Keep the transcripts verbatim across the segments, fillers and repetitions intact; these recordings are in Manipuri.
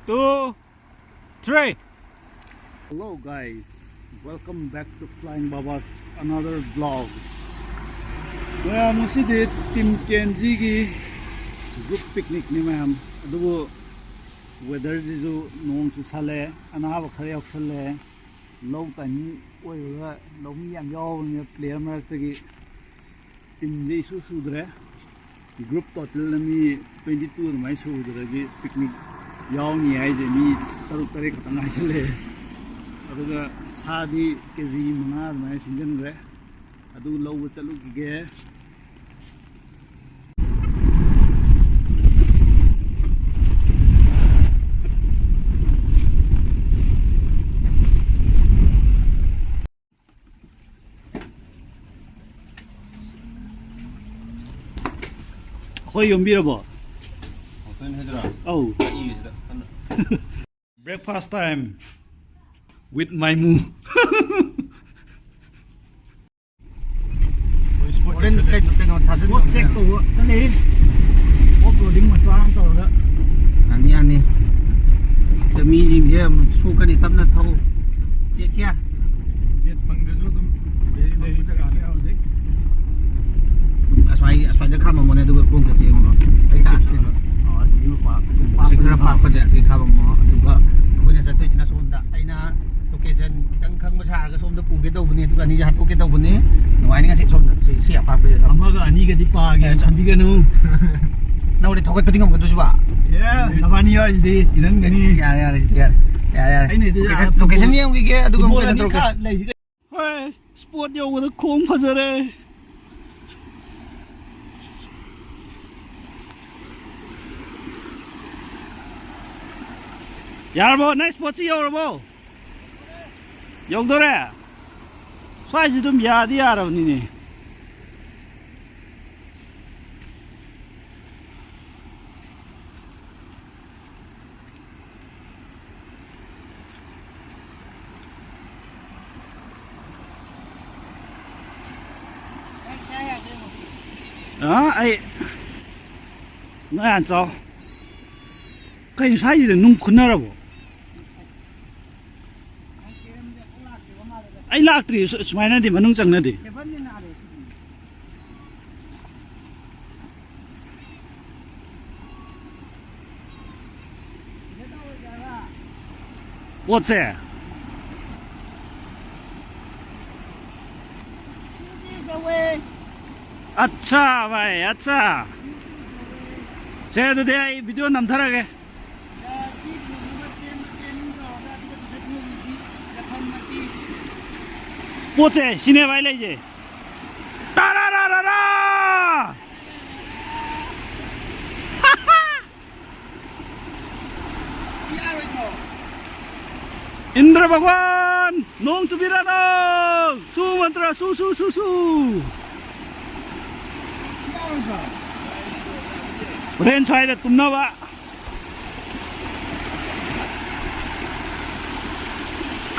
Two, three. Hello guys, welcome back to Flying Baba's another vlog. ꯃꯌꯥꯝ, ꯉꯁꯤꯗꯤ Team K N G ꯒꯤ group picnic ꯅꯤ ꯃꯌꯥꯝ꯫ ꯑꯗꯨꯕꯨ weather ꯁꯤꯁꯨ ꯅꯣꯡ ꯆꯨꯁꯜꯂꯦ, ꯑꯅꯥꯕ ꯈꯔ ꯌꯥꯎꯁꯜꯂꯦ꯫ ꯂꯧ timing ꯑꯣꯏꯕꯒ ꯂꯧꯃꯤ ꯌꯥꯝ ꯌꯥꯎꯕꯅꯤꯅ player ꯃꯔꯛꯇꯒꯤ team ꯁꯦ ꯏꯁꯨ ꯁꯨꯗ꯭ꯔꯦ꯫ Group total ꯗ ꯃꯤ twenty two ꯑꯗꯨꯃꯥꯏꯅ ꯁꯨꯕꯗꯨꯗꯒꯤ picnic ꯌꯥꯎꯅꯤ ꯍꯥꯏꯁꯦ ꯃꯤ ꯇꯔꯨꯛ ꯇꯔꯦꯠ ꯈꯛꯇꯪ ꯉꯥꯏꯁꯜꯂꯛꯑꯦ꯫ ꯑꯗꯨꯒ ꯁꯥꯗꯤ K G ꯃꯉꯥ ꯑꯗꯨꯃꯥꯏꯅ ꯁꯤꯟꯖꯟꯈ꯭ꯔꯦ꯫ ꯑꯗꯨ ꯂꯧꯕ ꯆꯠꯂꯨꯈꯤꯒꯦ꯫ ꯑꯩꯈꯣꯏ ꯌꯣꯝꯕꯤꯔꯕꯣ? ꯑꯧ꯫ Breakfast time with Maimu. ꯍꯣꯔꯦꯟ ꯀꯩꯅꯣ, ꯀꯩꯅꯣ ꯊꯥꯖꯤꯟꯕ꯫ Spot check ꯇꯧꯕ ꯆꯠꯂꯤ꯫ Off roading ꯃꯆꯥ ꯑꯃ ꯇꯧꯔꯒ꯫ ꯌꯥꯅꯤ, ꯌꯥꯅꯤ꯫ ꯁꯤꯗ ꯃꯤꯁꯤꯡꯁꯦ ꯑꯃꯨꯛ ꯁꯣꯛꯀꯅꯤ, ꯇꯞꯅ ꯊꯧ꯫ Take care꯫ Gate ꯐꯪꯗ꯭ꯔꯁꯨ ꯑꯗꯨꯝ very, very ꯐꯪꯕ ꯖꯒꯥꯅꯤ ꯍꯧꯖꯤꯛ꯫ ꯑꯁ꯭ꯋꯥꯏ, ꯑꯁ꯭ꯋꯥꯏꯗ ꯈꯥꯝꯃꯝꯃꯣꯅꯦ, ꯑꯗꯨꯒ ꯈꯣꯡ ꯆꯠꯁꯦ ꯌꯦꯡꯉꯣ꯫ ꯑꯩ ꯇꯥꯛꯀꯦ꯫ ꯑꯣ, ꯑꯁꯤꯒꯤ ꯃꯄꯥ-, ꯁꯤ ꯈꯔ ꯄꯥꯛꯄꯁꯦ ꯑꯁꯤ ꯈꯥꯝꯃꯝꯃꯣ, ꯑꯗꯨꯒ ꯑꯩꯈꯣꯏꯅ ꯆꯠꯇꯣꯏꯁꯤꯅ ꯁꯣꯝꯗ꯫ ꯑꯩꯅ location ꯈꯤꯇꯪ ꯈꯪꯕ ꯁꯥꯔꯒ ꯁꯣꯝꯗ ꯄꯨꯒꯦ ꯇꯧꯕꯅꯤ, ꯑꯗꯨꯒ ꯑꯅꯤꯁꯦ ꯍꯥꯠꯇꯣꯛꯀꯦ ꯇꯧꯕꯅꯤ꯫ ꯅꯨꯡꯉꯥꯏꯅꯤ ꯉꯁꯤ ꯁꯣꯝꯗ꯫ ꯁꯤ, ꯁꯤ ꯑꯄꯥꯛꯄꯁꯦ ꯈꯥꯝꯃꯣ꯫ ꯑꯃꯒ ꯑꯅꯤꯒꯗꯤ ꯄꯥꯒꯦ, ꯌꯥꯔꯦ, ꯁꯥꯟꯕꯤꯒꯅꯨ꯫ ꯅꯪ ꯍꯣꯔꯦꯟ ꯊꯧꯒꯠꯄꯗꯤ ꯉꯝꯒꯗꯣꯏꯁꯤꯕ? ꯑꯦ, ꯅꯕꯥꯅꯤ ꯍꯥꯏꯁꯤꯗꯤ ꯏꯔꯟꯒꯅꯤ꯫ ꯌꯥꯔꯦ, ꯌꯥꯔꯦ, ꯁꯤꯗꯤ ꯌꯥꯔꯦ, ꯌꯥꯔꯦ, ꯌꯥꯔꯦ꯫ ꯑꯩꯅ ꯍꯥꯏꯗꯤ, location, ꯑꯥ, location ꯐꯨꯠꯕꯣꯜ ꯌꯦꯡꯉꯨꯈꯤꯒꯦ, ꯑꯗꯨꯒ ꯑꯃꯨꯛ football ꯀꯩꯅꯣ ꯑꯅꯤ ꯇꯧꯔꯛꯀꯦ꯫ ꯈꯥ-, ꯂꯩꯁꯤꯗꯤ꯫ ꯍꯣꯏ, spot ꯌꯧꯕꯗ ꯈꯣꯡ ꯐꯖꯔꯦ꯫ ꯌꯥꯔꯕꯣ? ꯅꯪ spot ꯁꯤ ꯌꯧꯔꯕꯣ? ꯌꯧꯗꯣꯔꯦ? ꯁ꯭ꯋꯥꯏꯁꯤ ꯑꯗꯨꯝ ꯌꯥꯗꯤ ꯌꯥꯔꯕꯅꯤꯅꯦ꯫ ꯑ, ꯑꯩ ꯅꯣꯏ ꯍꯥꯟꯅ ꯆꯥꯎ꯫ ꯀꯩꯅꯣ ꯁ꯭ꯋꯥꯏꯁꯤꯗ ꯅꯨꯡ ꯈꯨꯟꯅꯔꯕꯣ? ꯑꯩ ꯂꯥꯛꯇ꯭ꯔꯤ꯫ ꯁꯨ-, ꯁꯨꯃꯥꯏꯅꯗꯤ ꯃꯅꯨꯡ ꯆꯪꯅꯗꯦ꯫ ꯄꯣꯠꯁꯦ꯫ ꯑꯠꯆꯥ ꯚꯥꯏ, ꯑꯠꯆꯥ꯫ ꯁꯦ, ꯑꯗꯨꯗꯤ ꯑꯩ ꯚꯤꯗꯤꯑꯣ ꯅꯝꯊꯔꯒꯦ꯫ ꯄꯣꯠꯁꯦ ꯁꯤꯅꯦ ꯚꯥꯏ ꯂꯩꯁꯦ꯫ ꯇꯥꯔꯥꯔꯥꯔꯥꯔꯥ! ꯏꯟꯗ꯭ꯔ ꯚꯒꯋꯥꯟ, ꯅꯣꯡ ꯆꯨꯕꯤꯔꯅꯣ! ꯁꯨ ꯃꯟꯇ꯭ꯔ, ꯁꯨ, ꯁꯨ, ꯁꯨ, ꯁꯨ! ꯍꯣꯔꯦꯟ ꯁ꯭ꯋꯥꯏꯗ ꯇꯨꯝꯅꯕ꯫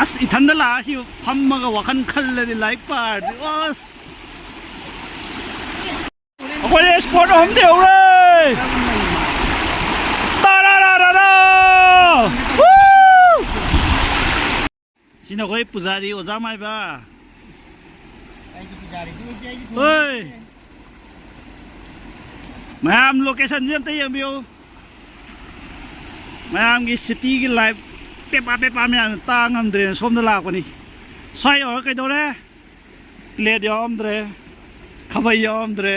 ꯑꯁ, ꯏꯊꯟꯗ ꯂꯥꯛꯑ ꯁꯤ ꯐꯝꯃꯒ ꯋꯥꯈꯜ ꯈꯜꯂꯗꯤ, ꯂꯥꯏꯔꯤꯛ ꯄꯥꯔꯗꯤ, ꯑꯁ! ꯑꯩꯈꯣꯏ ꯏꯁꯄꯣꯠ ꯑꯍꯨꯝꯗꯤ ꯍꯧꯔꯦ! ꯇꯥꯔꯥꯔꯥꯔꯥꯔꯥ! ꯋꯨ! ꯁꯤꯅ ꯑꯩꯈꯣꯏ ꯄꯨꯖꯥꯔꯤ ꯑꯣꯖꯥ ꯃꯥꯏꯕ꯫ ꯑꯩꯒꯤ ꯄꯨꯖꯥꯔꯤꯗꯤ ꯑꯣꯏꯗꯦ, ꯑꯩꯒꯤ ꯊꯣꯡ-, ꯍꯣꯏ! ꯃꯌꯥꯝ ꯂꯣꯀꯦꯁꯟꯁꯦ ꯑꯝꯇ ꯌꯦꯡꯕꯤꯌꯨ꯫ ꯃꯌꯥꯝꯒꯤ ꯁꯤꯇꯤꯒꯤ ꯂꯥꯏꯐ ꯄꯦꯄꯥ ꯄꯦꯄꯥ ꯃꯌꯥꯝꯅ ꯇꯥ ꯉꯝꯗ꯭ꯔꯦꯅ ꯁꯣꯝꯗ ꯂꯥꯛꯄꯅꯤ꯫ ꯁ꯭ꯋꯥꯏ ꯌꯧꯔꯒ ꯀꯩꯗꯧꯔꯦ? ꯄ꯭ꯂꯦꯠ ꯌꯥꯎꯔꯝꯗ꯭ꯔꯦ, ꯈꯥꯕꯩ ꯌꯥꯎꯔꯝꯗ꯭ꯔꯦ꯫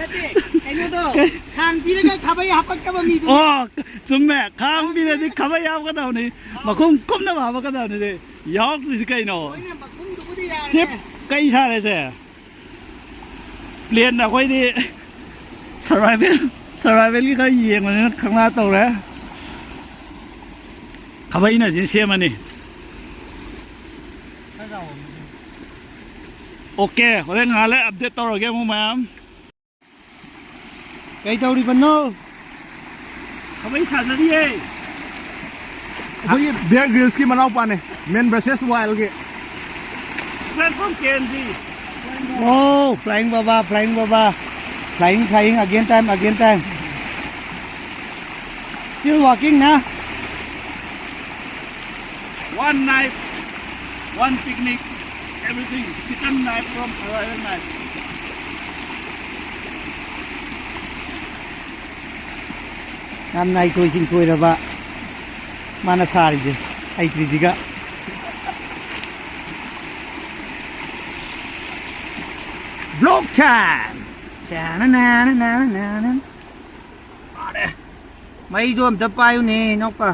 ꯅꯠꯇꯦ, ꯀꯩꯅꯣꯗꯣ, ꯀꯩ? ꯈꯥꯡ ꯄꯤꯔꯒ ꯈꯥꯕꯩ ꯍꯥꯄꯛꯇꯕ ꯃꯤꯗꯣ꯫ ꯑꯣ, ꯆꯨꯝꯃꯦ, ꯈꯥꯡ ꯄꯤꯔꯗꯤ ꯈꯥꯕꯩ ꯍꯥꯞꯀꯗꯕꯅꯤ, ꯑꯥꯎ꯫ ꯃꯈꯨꯝ ꯀꯨꯞꯅꯕ ꯍꯥꯄꯛꯀꯗꯕꯅꯤ꯫ ꯌꯥꯎꯔꯛꯇ꯭ꯔꯤꯁꯤ ꯀꯩꯅꯣ? ꯍꯣꯏꯅꯦ, ꯃꯈꯨꯝꯗꯨꯕꯨꯗꯤ ꯌꯥꯔꯦ꯫ ꯁꯤ ꯀꯩ ꯁꯥꯔꯦꯁꯦ? ꯄ꯭ꯂꯦꯟꯗ ꯑꯩꯈꯣꯏꯗꯤ ꯁꯔꯚꯥꯏꯚꯦꯜ, ꯁꯔꯚꯥꯏꯚꯦꯜꯒꯤ ꯈꯔ ꯌꯦꯡꯕꯅꯤꯅ ꯈꯪꯅꯥ ꯇꯧꯔꯦ꯫ ꯈꯥꯕꯩꯅ ꯁꯤ ꯁꯦꯝꯃꯅꯤ꯫ ꯑꯣꯀꯦ, ꯍꯣꯔꯦꯟ ꯉꯥꯏꯍꯥꯛ ꯂꯩꯔ ꯑꯞꯗꯦꯠ ꯇꯧꯔꯒꯦ ꯑꯃꯨꯛ ꯃꯌꯥꯝ꯫ ꯀꯩ ꯇꯧꯔꯤꯕꯅꯣ? ꯈꯥꯕꯩ ꯁꯥꯖꯔꯤꯌꯦ꯫ ꯑꯩꯈꯣꯏꯒꯤ ꯕꯤꯌꯔ ꯒ꯭ꯔꯤꯜꯁꯀꯤ ꯃꯅꯥꯎꯄꯥꯅꯦ, Man versus Wildꯒꯤ꯫ Friend from K N G. Oh, flying Baba, flying Baba. Flying, flying, again time, again time. Still walking na. One knife, one picnic, everything. Kitchen knife from arrival knife. ꯌꯥꯝꯅ ꯍꯩꯊꯣꯏ ꯁꯤꯡꯊꯣꯏꯔꯕ ꯃꯥꯅ ꯁꯥꯔꯤꯁꯦ, ꯍꯩꯇ꯭ꯔꯤꯁꯤꯒ꯫ Vlog time! ꯇꯥꯅꯅꯅꯅꯅꯅ꯫ ꯐꯥꯔꯦ꯫ ꯃꯩꯗꯣ ꯑꯝꯇ ꯄꯥꯏꯌꯨꯅꯦ, ꯏꯅꯥꯎꯄꯥ꯫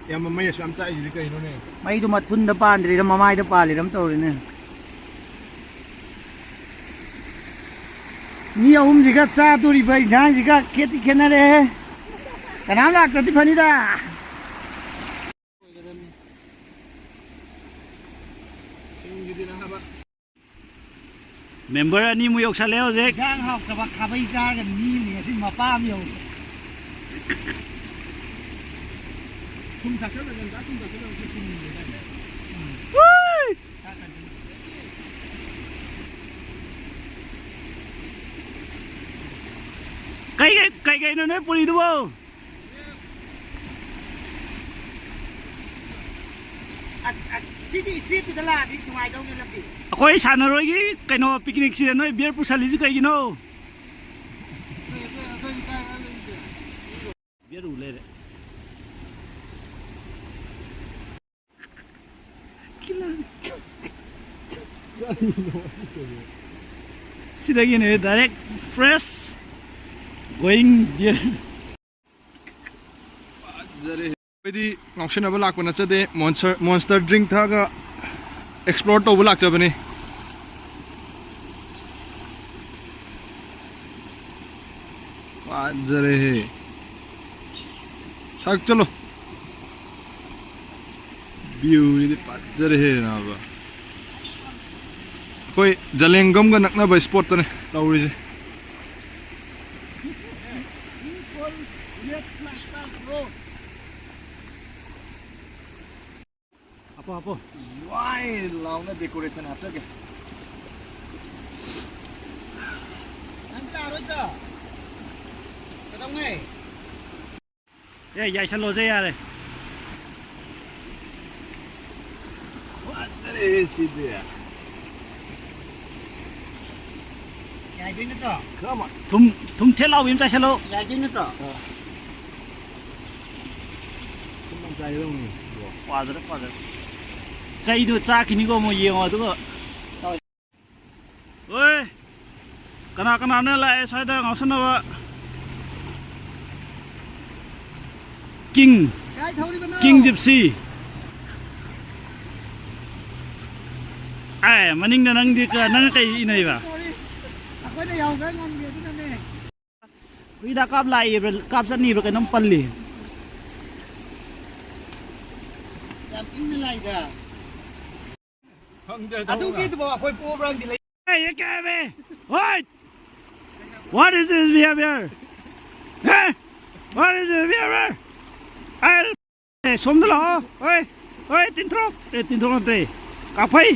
ꯌꯥꯝ ꯃꯃꯩ ꯑꯁꯨꯛ ꯌꯥꯝ ꯆꯥꯛꯏꯁꯤꯗꯤ ꯀꯩꯅꯣꯅꯦ? ꯃꯩꯗꯣ ꯃꯊꯨꯟꯗ ꯄꯥꯟꯗ꯭ꯔꯤꯔ ꯃꯃꯥꯏꯗ ꯄꯥꯜꯂꯤꯔ ꯑꯃ ꯇꯧꯔꯦꯅꯦ꯫ ꯃꯤ ꯑꯍꯨꯝꯁꯤꯒ ꯆꯥꯗꯣꯔꯤꯕ ꯏꯟꯁꯥꯡꯁꯤꯒ ꯈꯦꯠꯇꯤ ꯈꯦꯠꯅꯔꯦꯍꯦ꯫ ꯀꯅꯥꯝ ꯂꯥꯛꯇ꯭ꯔꯗꯤ ꯐꯅꯤꯗ꯫ ꯃꯦꯝꯕꯔ ꯑꯅꯤꯃꯨꯛ ꯌꯧꯁꯜꯂꯦ ꯍꯧꯖꯤꯛ꯫ ꯏꯟꯁꯥꯡ ꯍꯥꯎꯇꯕ ꯈꯥꯕꯩ ꯆꯥꯔꯒ ꯃꯤ ꯑꯃꯅꯤ ꯉꯁꯤ ꯃꯄꯥ ꯑꯃ ꯌꯧꯔꯦ꯫ ꯊꯨꯝ ꯊꯥꯛꯆꯜꯂꯒ ꯉꯟꯇꯥ ꯊꯨꯝ ꯊꯥꯛꯆꯜꯂꯒ ꯊꯨꯝ ꯃꯨꯜꯂꯦꯗꯥꯏꯅꯦ? ꯎꯝ꯫ ꯀꯩ, ꯀꯩ, ꯀꯩ ꯀꯩꯅꯣ ꯅꯣꯏ ꯄꯨꯔꯤꯗꯨꯕꯣ? ꯑ-, ꯑ-, ꯁꯤꯗꯤ ꯏꯁꯇ꯭ꯔꯤꯠꯇꯨꯗ ꯂꯥꯛꯑꯗꯤ ꯅꯨꯡꯉꯥꯏꯗꯧꯅꯦ ꯂꯝꯕꯤ꯫ ꯑꯩꯈꯣꯏ ꯁꯥꯟꯅꯔꯣꯏꯒꯤ ꯀꯩꯅꯣ ꯄꯤꯛꯅꯤꯛꯁꯤꯗ ꯅꯣꯏ ꯕꯤꯌꯔ ꯄꯨꯁꯜꯂꯤꯁꯤ ꯀꯩꯒꯤꯅꯣ? ꯕꯤꯌꯔ ꯎ ꯂꯩꯔꯦ꯫ ꯁꯤꯗꯒꯤꯅꯦ direct fresh going there꯫ ꯐꯖꯔꯦ꯫ ꯑꯩꯈꯣꯏꯗꯤ ꯉꯥꯎꯁꯤꯟꯅꯕ ꯂꯥꯛꯄ ꯅꯠꯆꯗꯦ, monster, monster drink ꯊꯛꯑꯒ explore ꯇꯧꯕ ꯂꯥꯛꯆꯕꯅꯤ꯫ ꯐꯖꯔꯦꯍꯦ꯫ ꯁꯥꯏ ꯆꯠꯂꯣ꯫ View ꯁꯤꯗꯤ ꯐꯖꯔꯦꯍꯦ ꯅꯥꯕ꯫ ꯑꯩꯈꯣꯏ ꯖꯂꯦꯡꯒꯝꯒ ꯅꯛꯅꯕ spot ꯇꯅꯦ ꯇꯧꯔꯤꯁꯦ꯫ ꯍꯥꯞꯄꯣ, ꯍꯥꯞꯄꯣ꯫ ꯖ꯭ꯋꯥꯏ ꯂꯥꯎꯅ decoration ꯍꯥꯞꯆꯒꯦ꯫ ꯅꯪꯗꯤ ꯂꯥꯛꯑꯔꯣꯏꯗ꯭ꯔꯣ? ꯀꯩꯗꯧꯉꯩ? ꯑꯦ, ꯌꯥꯏꯁꯜꯂꯣꯁꯦ ꯌꯥꯔꯦ꯫ ꯐꯖꯔꯦ ꯁꯤꯗꯤ꯫ ꯌꯥꯏꯗꯣꯏ ꯅꯠꯇ꯭ꯔꯣ? Come on. ꯊꯨꯝ, ꯊꯨꯝ ꯊꯦꯠ ꯂꯥꯎꯕꯤ ꯑꯃ ꯆꯥꯏꯁꯜꯂꯣ꯫ ꯌꯥꯏꯗꯣꯏ ꯅꯠꯇ꯭ꯔꯣ? ꯑꯥ꯫ ꯊꯨꯝ ꯌꯥꯝ ꯆꯥꯏꯒꯗꯧꯅꯤ꯫ ꯄꯥꯖꯔꯦ, ꯄꯥꯖꯔꯦ꯫ ꯆꯩꯗꯣ ꯆꯥꯛꯈꯤꯅꯤꯀꯣ ꯑꯃꯨꯛ ꯌꯦꯡꯉꯣ ꯑꯗꯨꯒ꯫ ꯍꯣꯏ꯫ ꯀꯅꯥ ꯀꯅꯥꯅ ꯂꯥꯛꯑꯦ ꯁ꯭ꯋꯥꯏꯗ ꯉꯥꯎꯁꯟꯅꯕ? King꯫ ꯀꯥꯏ ꯊꯧꯔꯤꯕꯅꯣ? King Gypsy꯫ ꯑꯦ, ꯃꯅꯤꯡꯗ ꯅꯪꯗꯤ ꯀ-, ꯅꯪ ꯀꯩ ꯏꯟꯅꯩꯕ? Sorry꯫ ꯑꯩꯈꯣꯏꯅ ꯌꯥꯝ ꯈꯔ ꯉꯟꯒꯦ ꯑꯗꯨꯅꯅꯦ꯫ ꯍꯨꯏꯗ ꯀꯥꯞ ꯂꯥꯛꯏꯕ꯭ꯔꯥ, ꯀꯥꯞ ꯆꯠꯅꯤꯕ꯭ꯔꯥ ꯀꯩꯅꯣꯝ ꯄꯜꯂꯤ꯫ ꯌꯥꯝ ꯏꯪꯅ ꯂꯥꯛꯏꯗ꯫ ꯑꯗꯨꯒꯤꯗꯨꯕꯨ ꯑꯩꯈꯣꯏ ꯄꯣꯕ꯭ꯔꯥ ꯍꯪꯖꯤꯜꯂꯛꯏ꯫ Hey, you can't be. What? What is this behavior? Huh? What is this behavior? ꯑꯦ, ꯁꯣꯝꯗ ꯂꯥꯛꯑꯣ꯫ ꯍꯣꯏ, ꯍꯣꯏ, ꯇꯤꯟꯊ꯭ꯔꯣꯛ꯫ ꯑꯦ, ꯇꯤꯟꯊ꯭ꯔꯣꯛ ꯅꯠꯇ꯭ꯔꯦ꯫ ꯀꯥꯐꯩ꯫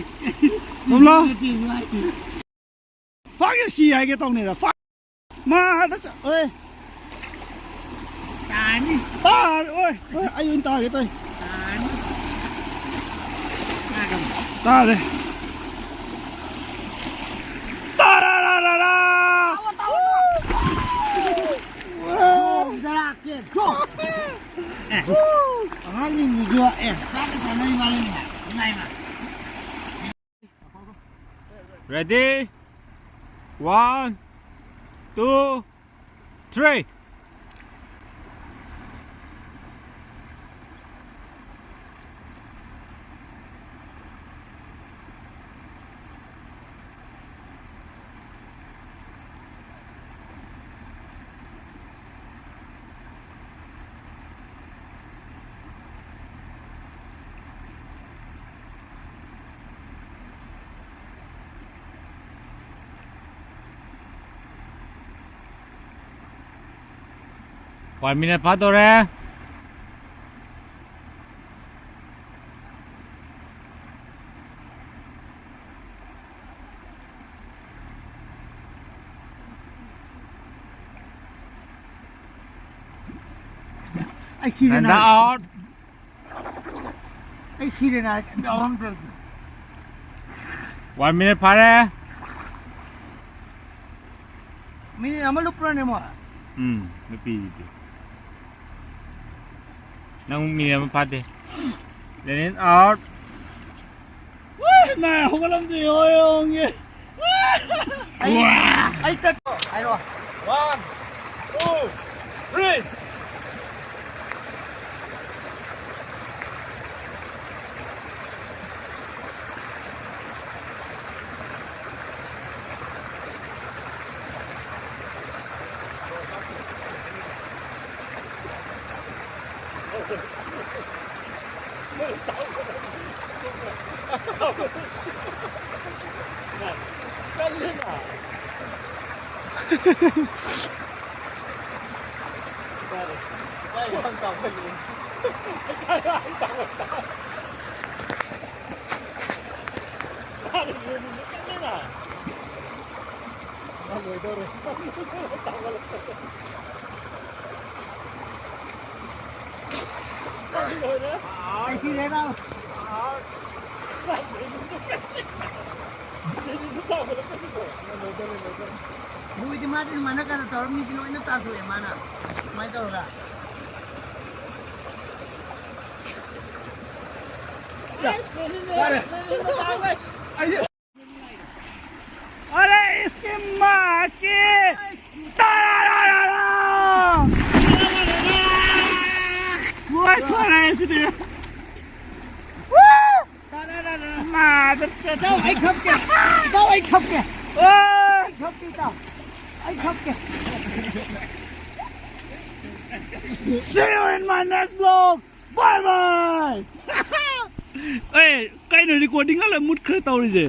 ꯁꯣꯝ ꯂꯥꯛꯑꯣ꯫ ꯐꯥꯒꯦ ꯁꯤ ꯍꯥꯏꯒꯦ ꯇꯧꯅꯤꯗ꯫ ꯐꯥ-, ꯃꯥ ꯍꯟꯗꯛ ꯆ-, ꯑꯣꯏ꯫ ꯇꯥꯅꯤ꯫ ꯇꯥ-, ꯑꯣꯏ, ꯑꯣꯏ, ꯑꯩ ꯑꯣꯏꯅ ꯇꯥꯒꯦ ꯇꯧꯏ꯫ ꯇꯥꯅꯤ꯫ ꯇꯥꯒꯅꯤ꯫ ꯇꯥꯔꯦ꯫ ꯇꯥꯔꯥꯔꯥꯔꯥ! ꯇꯥꯎꯋꯣ, ꯇꯥꯎꯋꯣ, ꯇꯥꯎꯋꯣ꯫ ꯖꯣꯝꯗ ꯂꯥꯛꯀꯦ, ꯖꯣꯝ꯫ ꯑꯦ, ꯑꯉꯥꯡꯁꯤꯡꯗꯨꯁꯨ, ꯑꯦ, ꯆꯥꯛꯀ ꯆꯥꯅꯔꯤ ꯃꯥꯜꯂꯦꯅꯦ꯫ ꯏꯃꯥ, ꯏꯃꯥ꯫ Ready? One, two, three. One minute ꯐꯥꯗꯧꯔꯦ꯫ ꯑꯩ ꯁꯤꯔꯦ ꯅꯥ꯫ Out. ꯑꯩ ꯁꯤꯔꯦ ꯅꯥ, ꯀꯩꯝ ꯌꯥꯎꯔꯝꯗ꯭ꯔꯦ ꯍꯧꯖꯤꯛ꯫ One minute ꯐꯥꯔꯦ꯫ ꯃꯤꯅꯤꯠ ꯑꯃ ꯂꯨꯞꯄ꯭ꯔꯅꯦ ꯃꯣꯏ? ꯎꯝ, ꯅꯨꯄꯤꯗꯨꯗꯤ꯫ ꯅꯪ ꯃꯤꯅꯤꯠ ꯑꯃ ꯐꯥꯗꯦ꯫ Then out. ꯅꯥ ꯍꯧꯒꯠꯂꯝꯗ꯭ꯔꯤ, ꯍꯣꯏ, ꯍꯣꯡꯒꯦ꯫ ꯑꯩ, ꯋꯥ! ꯑꯩ ꯇꯠ-, ꯍꯥꯏꯔꯣ꯫ One, two, three. ꯑꯩ ꯁꯤꯔꯦ ꯅꯥ꯫ ꯂꯣꯏꯗꯤ ꯃꯥꯗꯤ ꯁꯨꯃꯥꯏꯅ ꯀꯩꯅꯣ ꯇꯧꯔ ꯃꯤꯗꯤ ꯂꯣꯏꯅ ꯇꯥꯟꯊꯣꯛꯑꯦ ꯃꯥꯅ꯫ ꯁꯨꯃꯥꯏꯅ ꯇꯧꯔꯒ꯫ ꯐꯔꯦ꯫ ꯑꯔꯦ, ꯏꯁꯀꯤꯝ ꯃꯥꯀꯤ ꯇꯥꯔꯥꯔꯥꯔꯥ! ꯂꯣꯏ ꯐꯔꯦ ꯁꯤꯗꯤ꯫ ꯃꯥꯗ ꯏꯇꯥꯎ, ꯑꯩ ꯈꯞꯀꯦ꯫ ꯏꯇꯥꯎ, ꯑꯩ ꯈꯞꯀꯦ꯫ ꯑꯣ! ꯑꯩ ꯈꯞꯀꯦ, ꯏꯇꯥꯎ꯫ ꯑꯩ ꯈꯞꯀꯦ꯫ See you in my next vlog. Bye bye. ꯑꯦ, ꯀꯩꯅꯣ recording ꯂꯣꯏ ꯃꯨꯠꯈ꯭ꯔꯦ ꯇꯧꯔꯤꯁꯦ?